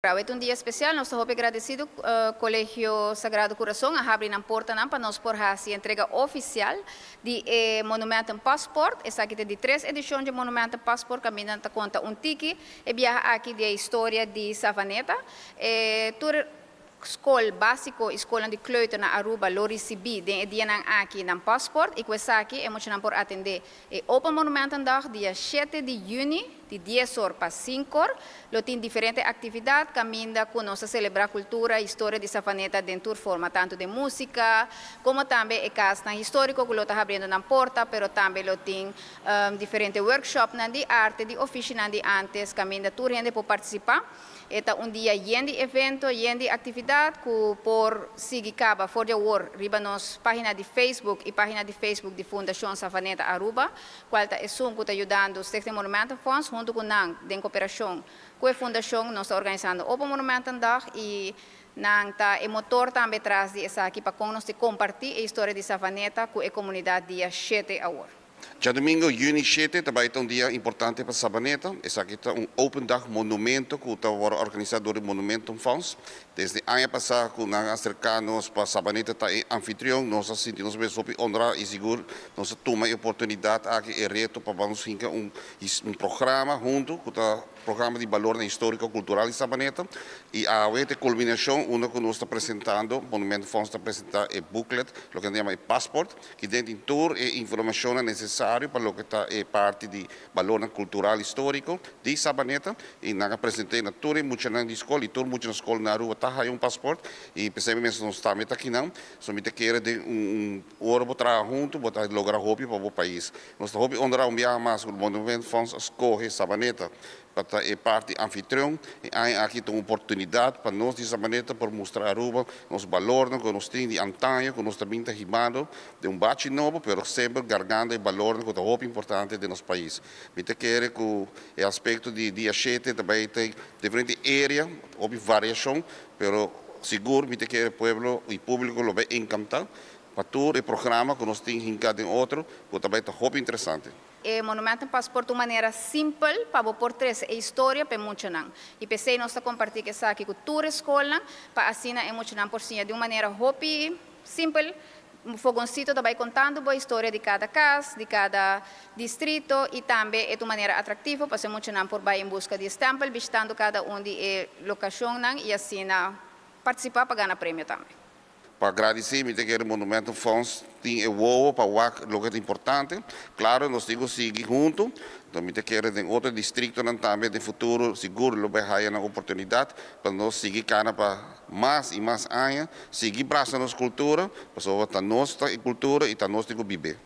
Awe ta un dia special, nos ta hopi agradecido Colegio Sagrado Corazon a habri nan portanan pa nos por haci entrega oficial di e Monumenten Paspoort. Esaki ta di tres edicion di Monumenten Paspoort, caminda ta conta un tiki e biaha aki di e historia di Savaneta. E tur scol basico y scolnan di kleuter na Aruba lo ricibi den e dianan aki nan paspoort y cu esaki e muchanan por atende e Open Monumentendag dia 7 di juni di 10 or pa 5 or. Lo tin diferente actividad caminda cu nos ta celebra cultura y historia di Savaneta den tur forma, tanto den musica como tambe e casnan historico cu lo ta habriendo nan porta, pero tambe lo tin diferente workshopnan di arte, di oficinan di antes, caminda tur hende por participa. E ta un dia yen di evento, yen di actividad cu por sigui caba for di awor riba nos pagina di Facebook y pagina di Facebook di Fundacion Savaneta Aruba, cual ta esun cu ta yudando Stichting Monumentenfonds hunto cu nan den cooperacion cu e fundacion. Nos ta organisando Open Monumentendag y nan ta e motor tambe tras di esaki pa con nos ta comparti e historia di Savaneta cu e comunidad dia 7 awor. Diadomingo, juni 7, tambe ta un dia importante pa Sabaneta. Esaki ta un Open Dag Monumento cu ta organisa door Monumentenfonds. Desde aña pasa cu nan a acerca nos pa Sabaneta ta e anfitrion, nos a sinti nos mes honra y sigur nos a tuma e oportunidad aki, e reto pa ban hinca un programa hunto, cu ta programa di balor historico cultural di Sabaneta. Y awe e culminacion, unda cu nos ta presentando, Monumentenfonds ta presenta e booklet, loke nan ta yama e paspoort, cu den tin tur e informacion necesario pa loke ta e parti di balor cultural historico di Sabaneta y nan a presenta na tur muchanan di scol y tur mucha na scol na Aruba ta un paspoort y pesey mes nos tambe ta aki nan so mi ta kere den un ora bo traha hunto bo ta logra hopi pa e pais. Nos ta hopi honra un biaha mas cu Monumentenfonds a scoge Sabaneta pa e parti anfitrion y aki tin un oportunidad pa nos di Sabaneta por mustra Aruba nos balor cu nos tin di antaño, cu nos tambe ta hibando di un bachi nobo, pero semper cargando e balor cu ta hopi importante di nos pais. Mi ta kere cu e aspecto di dia 7 tambe tin diferente area, hopi variacion, pero sigur mi ta kere pueblo y publico lo bay encanta pa tur e programa cu nos tin hinca den otro, cu tambe ta hopi interesante. E Monumentenpaspoort un manera simpel pa por trece e historia pa muchanan. Y pesey nos ta comparti esaki cu tur scol pa asina e muchanan por siña di un manera hopi simpel. Fogoncito tambe contando e historia di cada cas, di cada distrito y tambe di un manera atractivo pa muchanan por bay en busca di stempel, bishitando cada un di e locacionnan y asina participa pa gana premio tambe. Pa gradici, mi ta kere Monumentenfonds tin e wowo pa wak loke ta importante. Claro, nos tin cu sigui hunto. Anto, mi ta kere den otro distrito tambe den futuro, sigur lo bay haya un oportunidad pa nos sigui cana pa mas y mas aña, sigui brasa nos cultura, pasobra ta nos ta cultura y ta nos tin cu biba.